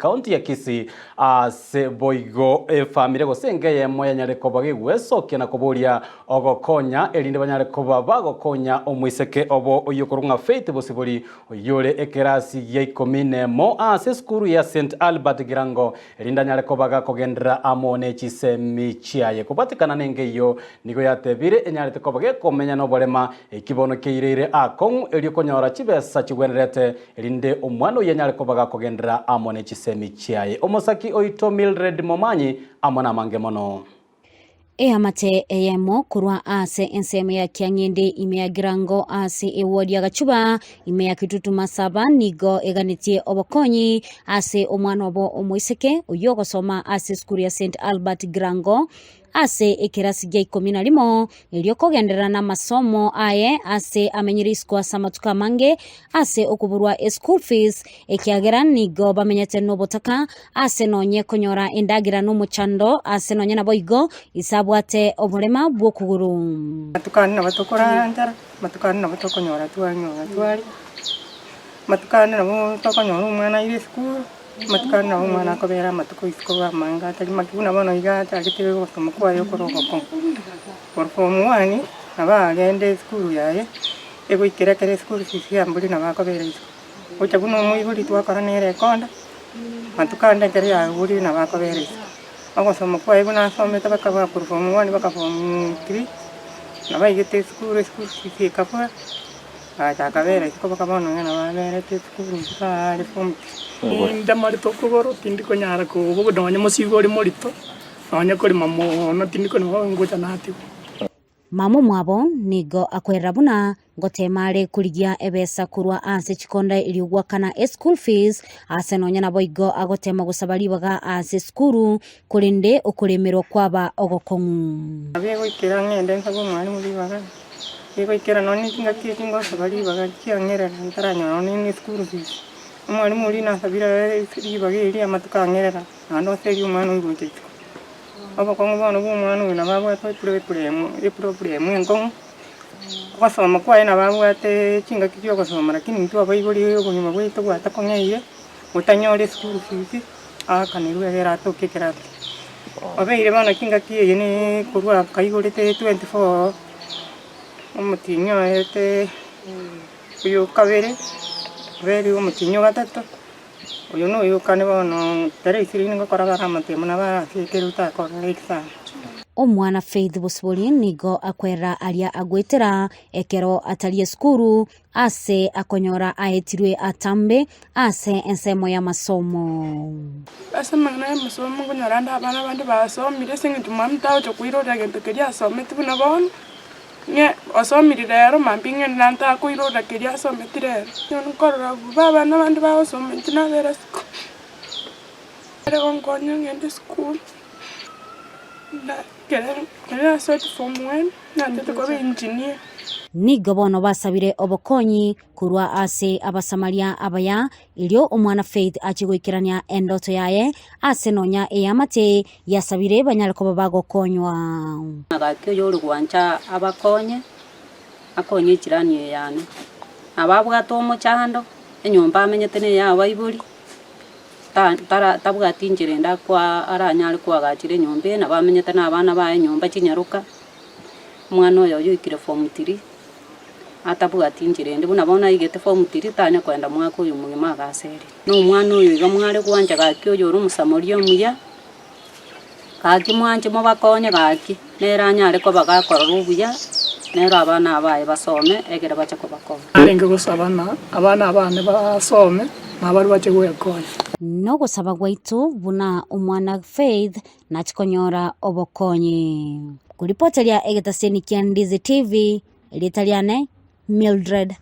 County ya Kisii ase boigo efamiri gose enka eyemo yanyare koba gegwesokia na koboria ogokonya erinde banyare koba bagokonya omoiseke obo oyio okorokwa ng'a Faith Bosibori oyore ekerasi gia ikomi nemo ase esukuru ya St Albert Girango erinde anyare koba gakogenderera amo ne chisemi chiaye. Kobwatekana nenka eyio nigo yatebire enyarete koba gekomenya noborema eki bono keireire akong'u erio konyora chibesa chigwenerete Erinde omwana oyio anyare koba gakogenderera amo ne chisemi chiaye. Omosaki oito Mildred Momanyi amo namange mono. Eamate eyemo korwa ase ensemo ya Kiang'ende ime ya Girango ase eward ya Gachuba ime ya Kitutu Masaba nigo eganetie obokonyi ase omwana obo omoiseke oyio ogosoma ase esukuru ya St Albert Girango ase ekerasi gia ikomi na rimo, erio kogenderera namasomo aye ase amenyire isiko ase amatuko amange ase okoborwa eschool fees, ekiagera nigo bamenyete nobotaka ase nonye konyora endagera nomochando ase nonye naboigo ise abwate oborema bw'okogoro. Amatuko ande nabo tokorara nchara, amatuko ande nabo tokonyora twanyora twaria, amatuko ande nabo tokonyora omwana aire esukuru. Amatuko ande nabo omwana akobera amatuko isiko amange atari make buna bono iga achagete ogosoma kwaye okore ogokong'u. Korwa form one, nabo agende esukuru yaye, egoikera ekero eschool fees yambori nabo akobera isiko. Gocha buna omoibori twakora nere ekonda, amatuko ande ekero yaborire nabo akobera isiko. Ogosoma kwaye buna asomete mpaka korwa form one mpaka form three, nabo aigete esukuru, eschool fees ekabora. Agachaka bera isiko mpaka bono ng'a nabo aberete esukuru isiko are form three. Inde morito okogoro, tindi konyara kobogoria nonya omosigo ore morito, nonya korema mono tindi korema ngocha natigwa. Mama omwabo nigo akwerera buna ngotema are korigia ebesa korwa ase chikonda erio goakana eschool fees ase nonya naboigo agotema gosaba ribaga ase esukuru korende okoremerwa kwaba ogokong'u. Nabo egoikera ng'ende nsabe omwalimu ribaga. Rigoikera nonya ne chingaki echi ngosaba ribaga chiang'erera ntaranyora nonya ne eschool fees. Omwalimu oria nasabire ribaga erio amatuko ang'erera naende oserie omwana oyo gocha isiko. Obokong'u bono bwa omwana oyo nabo abwate eproblem eproblem enkong'u, ogosoma kwaye nabo abwate chingaki chia ogosoma lakini intwe abaibori obogima bwaito bwatakong'eire, gotanyora eschool fees, aakanirwe egere atoke ekerasi. Obeire bono chingaki eye ne korwa kaigorete 24 omotienyi oete oyo kabere, obeire omotienyi ogatato, oyo na oyo kane bono tarehe ishirini ngokora bare amatemo nabo arasiekere otakorora exam. Omwana Faith Bosibori nigo akwerera aria agoetera ekero atari esukuru Ase akonyora aetirwe atambe ase ensemo y'amasomo. Ase amang'ana y'amasomo nkonyora ande abana bande basomire ase eng'encho mwami tagocha koirorera gento keria asometi buna bono, ng'e osomire rero mambia ng'ende naende takoirorera keria asometi rero. Bono nkorora bobe abana bande bagosoma inche nabere isiko, are gonkonya ng'ende esukuru, na ekero ekero nasoete form one, natete koba engineer. Nigo bono basabire obokonyi korwa ase Abasamaria abaya, erio omwana Faith achie goikerania endoto yaye ase nonya eamate yasabire banyare koba bagokonywa. Gaki oyore gwancha abakonye, akonye echirani eye yane. Nabo abwate omochando, enyomba amenyete na eya abaibori, ta- tara tabwati inchera ende akoa aranyare koagachera enyomba eye, nabo amenyete na abana baye nyomba chinyaroka. Omwana oyo oyoikire form three, atabwati inchera ende, buna bono aigete form three tanya koenda mwaka oyo omogima agaserire. Na omwana oyo iga mware gwancha gaki oyo ore omosamoria omuya, gaki mwanche mobakonye gaki, nere anyare koba gakorora obuya, nere abana aba baye basome egere bache kobakonya. Narenge gosaba ng'a abana abane basome, na abarabwo bache gwekonya. Nogosaba gwaito buna omwana Faith Nachie konyora obokonyi. Koripoteria egetaseni kia Ndizi TV, erieta riane Mildred.